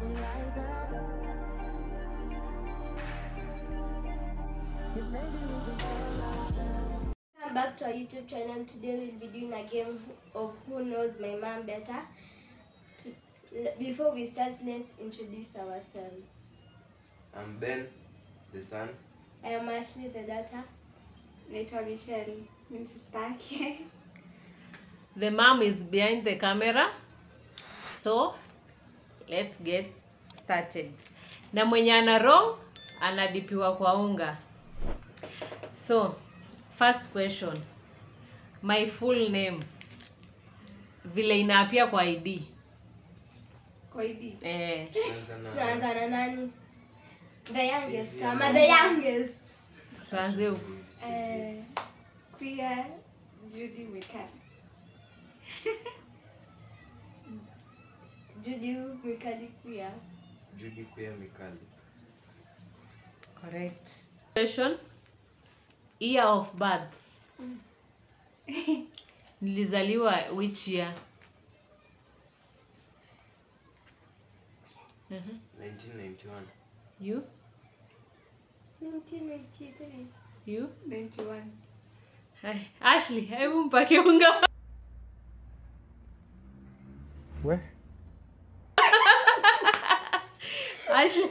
me like that. 'Cause maybe we can fall like that. Welcome back to our YouTube channel. Today we'll be doing a game of Who Knows My Mom Better. Before we start, let's introduce ourselves. I'm Ben, the son. I am Ashley, the daughter. Naitwa Michelle, mimi sister yake. The mom is behind the camera. So, let's get started. Na mwenye ana wrong, anadipiwa kwa unga. So, first question. My full name. Vile inaapia kwa ID. Kwa ID? Eh. Tunaanza na nani? The youngest. Ama the youngest. Tuanze huku. Queer Judy Mwikali. Judy Mwikali Queer. Judy Queer Mwikali. Correct. Question. Year of birth. Nilizaliwa which year? 1991. You? 1993. You? 91. Hi. Ashley, hebu mpake unga. We? Ashley.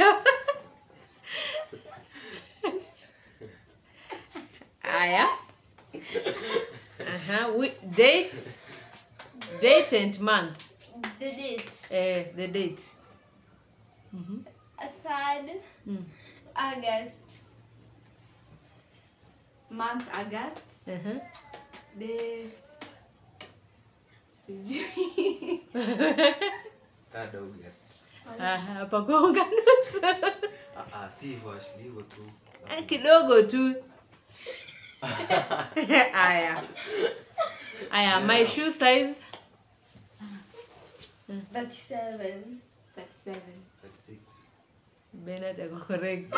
Aya. Date. Date and month. The date. The date. 3rd August. Month August. Date. Sijui. 3rd August. Hapa kwa unga nusu. Si hivyo Ashley, hivyo tu. Kidogo tu. Aya. Aya, my shoe size. 37. 37. 36. Bernard ako correct.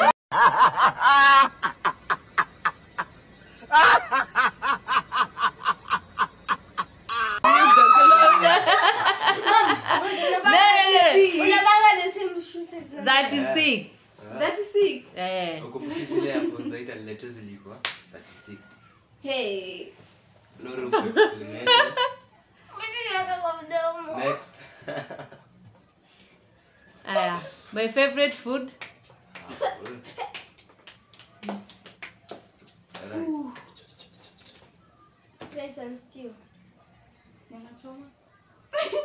Unavaa the same shoe size. 36. 36. Eh. Ukumbuki zile hapo zaidi aliletea zilikuwa 36. Hey. No room for explanation. Next. Aya, my favorite food. Rice. Rice and stew. Nyama choma.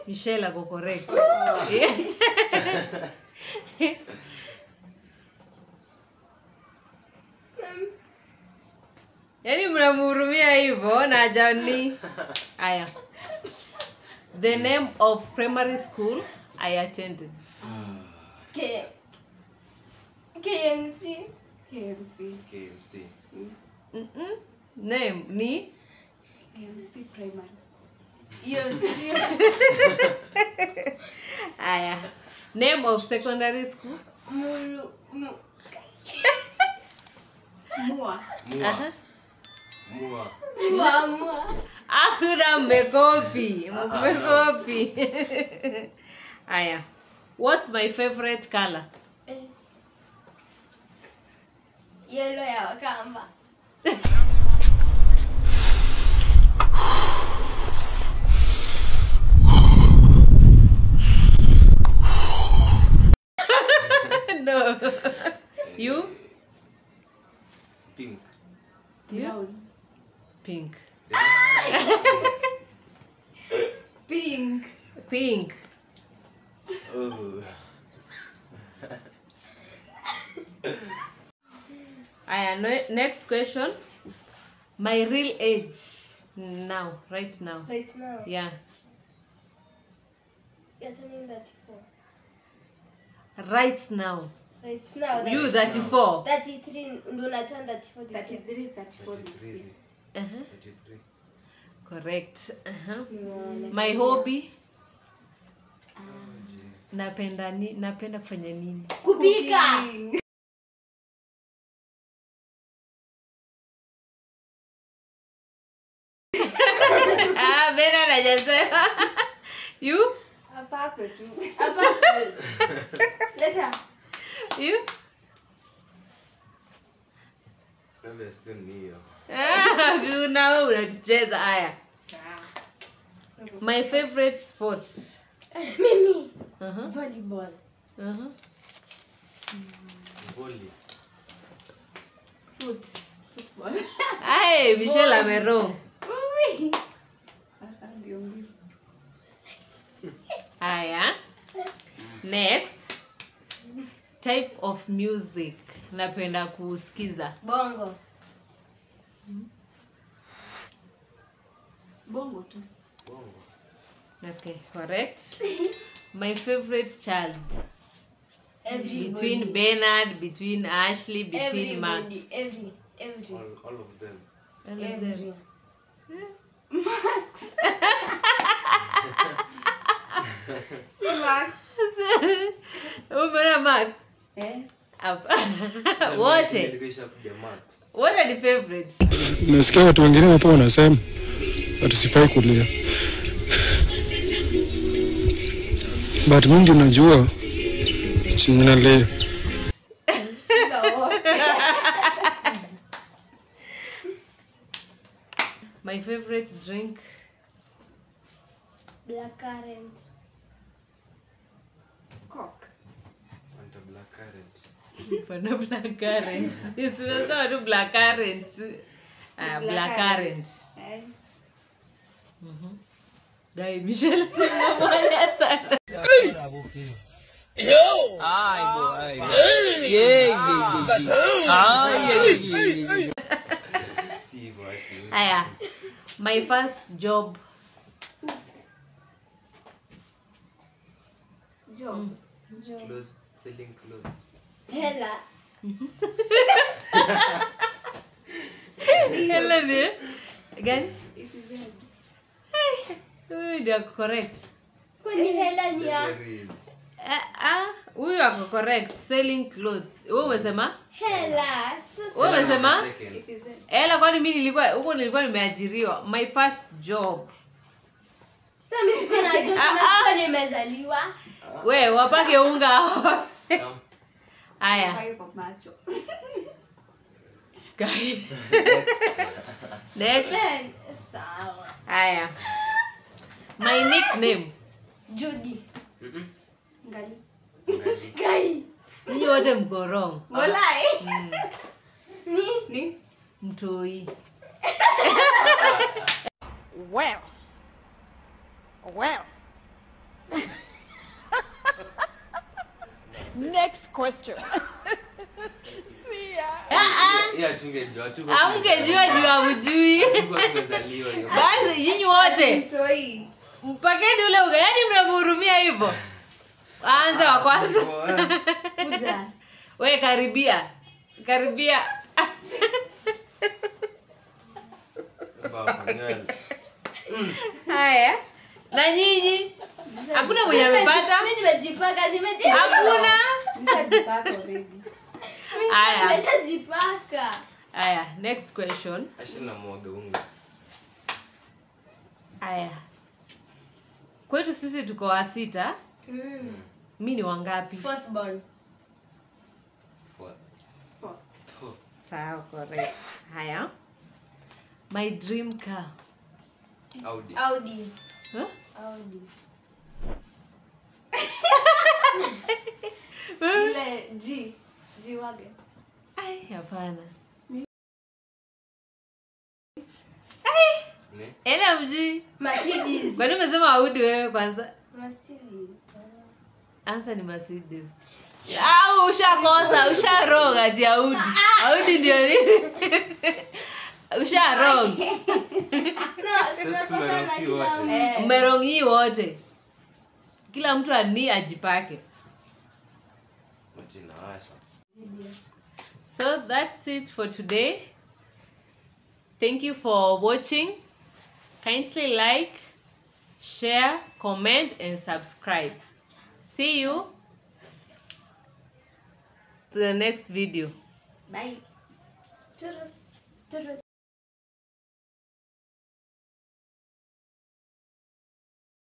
Michelle ako correct. Yaani mnamhurumia hivyo na jani. Aya. The name of primary school I attended. KMC. KMC. KMC. Name ni KMC primary school. Hiyo. Aya. Name of secondary school? Muru. Mua. Mua. Mua. Mua. Mua. Akuna mmekopi. Mmekopi. Aya. What's my favorite color? Yellow ya Wakamba. No. You? Pink. You? Brown. Pink. Pink. Pink. Oh. Aya, next question. My real age now, right now. Right now. Yeah. You're turning 34. Right now. Right now. You 34. 33. Ndo na turn 34 this year. 33, 34 this year. 33. Correct. My hobby. Oh, Napenda kufanya nini? Kupika. Ah, Bernard hajasema. You? Apakwe tu. Apakwe. Leta. You? Labda still ni hiyo. Kuna wewe unatucheza haya. My favorite sport. Mimi. Volleyball. Volley. Football. Ay, Michelle amerong. Haya. Next. Type of music napenda kusikiza. Bongo. Bongo tu. Bongo. Okay, correct. My favorite child. Everybody. Between Bernard, between Ashley, between Max. Every. All of them. All of them. Max. Si Max. Umeona Max? Eh. Wote. What are the favorites? Nasikia watu wengine hapo wanasema ati sifai kulia. But mimi ndio najua chenye nalia. My favorite drink. Blackcurrant. Coke. Fanta blackcurrant. Fanta blackcurrant. It's not blackcurrant. Blackcurrant. Dai Michelle simamwanya sana. Aya. My first job. Job. Clothes, selling clothes. Hela. Hela ni gani? If is head. Huyu ndio ako correct. Kwani hela ni ya? Huyu ako correct. Selling clothes. Wewe umesema? Hela. Sasa. Wewe umesema? Hela, kwani mimi nilikuwa huko nilikuwa nimeajiriwa. My first job. Sasa mimi sikuwa najua kama sikuwa nimezaliwa. Wewe wapake unga. Aya. Guys. Next. Sawa. Aya. My nickname. Judy. Ngali. Gai. Ninyi wote mko wrong. Walai. Ni Mtoi. Well. Well. Next question. See ya. Yeah, tungejua tu. Hamngejua juu hamjui. Tumezaliwa hiyo. Basi nyinyi wote Mtoi. mpakeni ule uga. Yaani mnamhurumia hivyo. Anza wa kwanza. Kuja. Wewe karibia. Karibia. Baba nywele. Haya. Na nyinyi hakuna mwenye amepata? Mimi nimejipaka, nimejipaka. Hakuna. Nishajipaka already. Aya. Nimeshajipaka. Aya, next question. Ashina mwaga unga. Aya. Kwetu sisi tuko wa 6. Mimi ni wangapi? Fourth born. Fourth. Fourth. Sawa, correct. Haya. My dream car. Audi. Audi. Huh? Audi. Ile G. G wagon. Ai, hapana. Ne? Ela mjui. Mercedes. Kwa nini umesema Audi wewe kwanza? Mercedes. Answer ni Mercedes. Au ushakosa, usharong ati Audi. Audi ndio nini? Usharong. No, Sasa tumerong si wote. Mmerong hii wote. Kila mtu ani ajipake. Washa. So that's it for today. Thank you for watching. Kindly like, share, comment and subscribe. See you to the next video. Bye. Toodles. Toodles.